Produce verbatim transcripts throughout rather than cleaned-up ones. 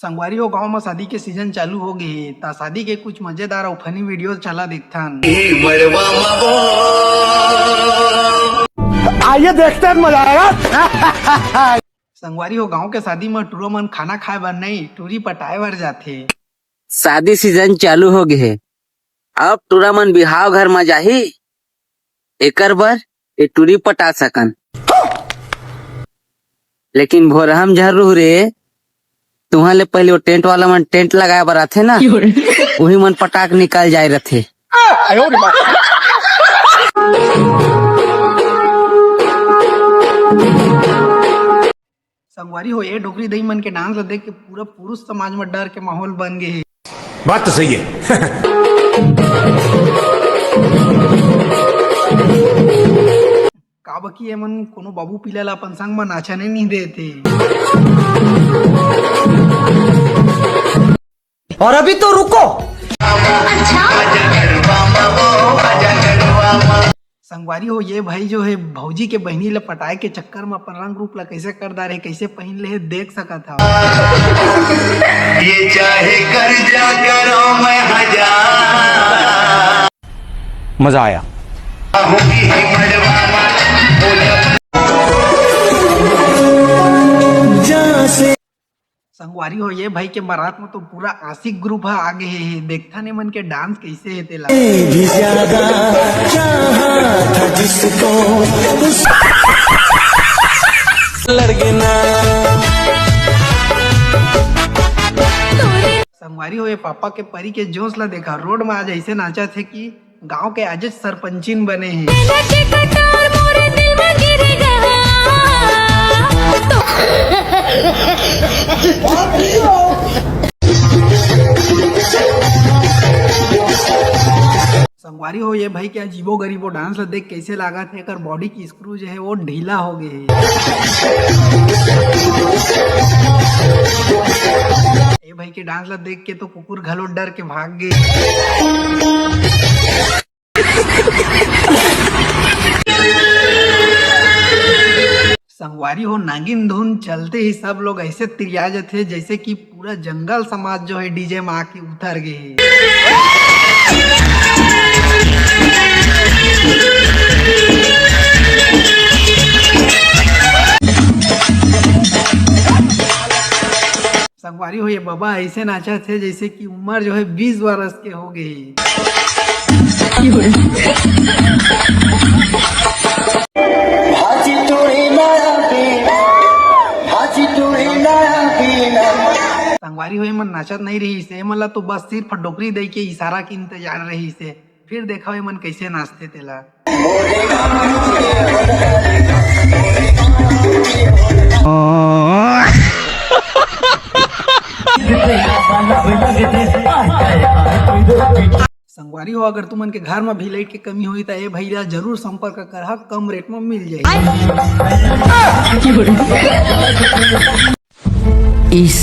संगवारी हो, गांव म शादी के सीजन चालू हो गे हे, त शादी के कुछ मजेदार अउ फनी वीडियो चला देखथन। संगवारी हो, गांव के शादी म टूरा मन खाना खाए बर नहीं, टूरी पटाए बर जाथे। शादी सीजन चालू हो गे हे, अब टूरा मन बिहाव घर म जाही, एकर बर ये टूरी पटा सकन। लेकिन भोरहा म झन रहू रे, तुंहर ले पहले वो टेंट वाला मन टेंट लगाए बर आथे ना, उही मन पटाक निकल जाए रथे। संगवारी हो, ये डोकरी दई मन के डांस ल देख के पूरा पुरुष समाज म डर के माहौल बन गे हे। बात तो सही है। काबर कि एमन कोनो बाबू पीला ल अपन संग म नाचने नहीं देते। और अभी तो रुको। संगवारी हो, ये भाई जो है भौजी के बहिनी ल पटाए के चक्कर म अपन रंग रूप ल कैसे कर डारे, कैसे पहिन ले हे, देख सकत हव। ये चाहे कर्जा करो मैं हजार। मजा आया। संगवारी हो, ये भाई के बारात में तो पूरा आशिक ग्रुप ह आगे हे, हे। देखथन एमन के डांस कैसे हे तेला। संगवारी हो, ये पापा के परी के जोश ला देखा, रोड में आज ऐसे नाचत हे कि गांव के आजेच सरपंचिन बने हे। संगवारी हो, ये भाई के अजीबो गरीबो डांस ला देख कैसे लागत हे, एकर बॉडी के स्क्रू जो है वो ढीला हो गए हे। ये भाई के डांस ला देख के तो कुकुर घलो डर के भाग गे। संगवारी हो, नागिन धुन चलते ही सब लोग ऐसे तिरिया जाथे, जैसे कि पूरा जंगल समाज जो है डीजे में आके उतर गए हे। संगवारी हो, ये बाबा ऐसे नाचत हे जैसे कि उम्र जो है बीस बरस के हो गए हे। संगवारी हो, एमन नाचत नहीं रहिस हे, एमन ला तो बस सिर्फ डोकरी दई के इशारा के इंतजार रहिस हे। फिर देखा एमन कैसे नाचथे तेला। संगवारी हो, अगर तुमन के घर में भी लाइट के कमी होई, त ए भैया जरूर संपर्क करहा, कम रेट में मिल जाई। इस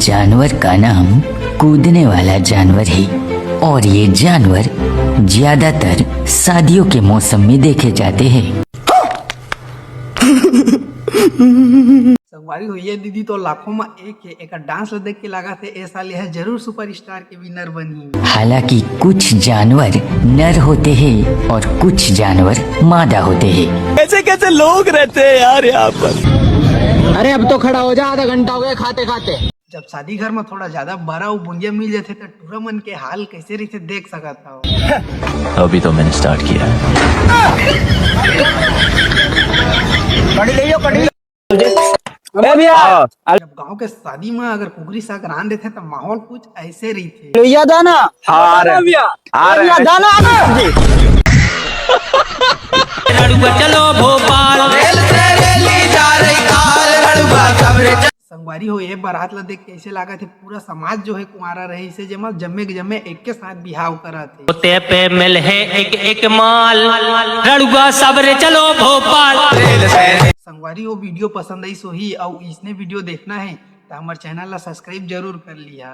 जानवर का नाम कूदने वाला जानवर है और ये जानवर ज्यादातर सर्दियों के मौसम में देखे जाते हैं। संगवारी हो, ये दीदी तो लाखों में एक है, एकर डांस ला देख के लागत हे, ए साल यह जरूर सुपरस्टार के विनर बनही। हालांकि कुछ जानवर नर होते हैं और कुछ जानवर मादा होते हैं। कैसे कैसे लोग रहते हैं यार यहाँ पर। अरे अब तो खड़ा हो जा, आधा घंटा हो गया खाते खाते। जब शादी घर में थोड़ा ज्यादा बरा अउ बुंदिया मिल जाथे, त टूरा मन के हाल कैसे रहिथे, देख सकत हव। अभी तो मैंने स्टार्ट किया है। कड़ी ले लो, कड़ी। ए भैया। हाँ। जब गांव के शादी में अगर कुकरी साग रांध देथे, त माहौल कुछ ऐसे रहिथे। लोहिया दाना। हाँ, आ रहे हैं। भैया। आ रहे हैं। लोहिया दाना। रड़ुआ चलो भोपाल। रेल से रेली जा रही काल, रड़ुआ सबरे संगवारी हो, ये बारात ला देख कैसे लागत हे, पूरा समाज जो है कुंवारा रहिस हे, जेमा जम्मे के जम्मे एक के साथ बिहाव करत हे। होते पे मिल है एक एक माल, रड़ुआ सबरे चलो भोपाल। संगवारी हो, वीडियो पसंद आइस होही अउ इसने वीडियो देखना है त हमर चैनल ला सब्सक्राइब जरूर कर लिहा।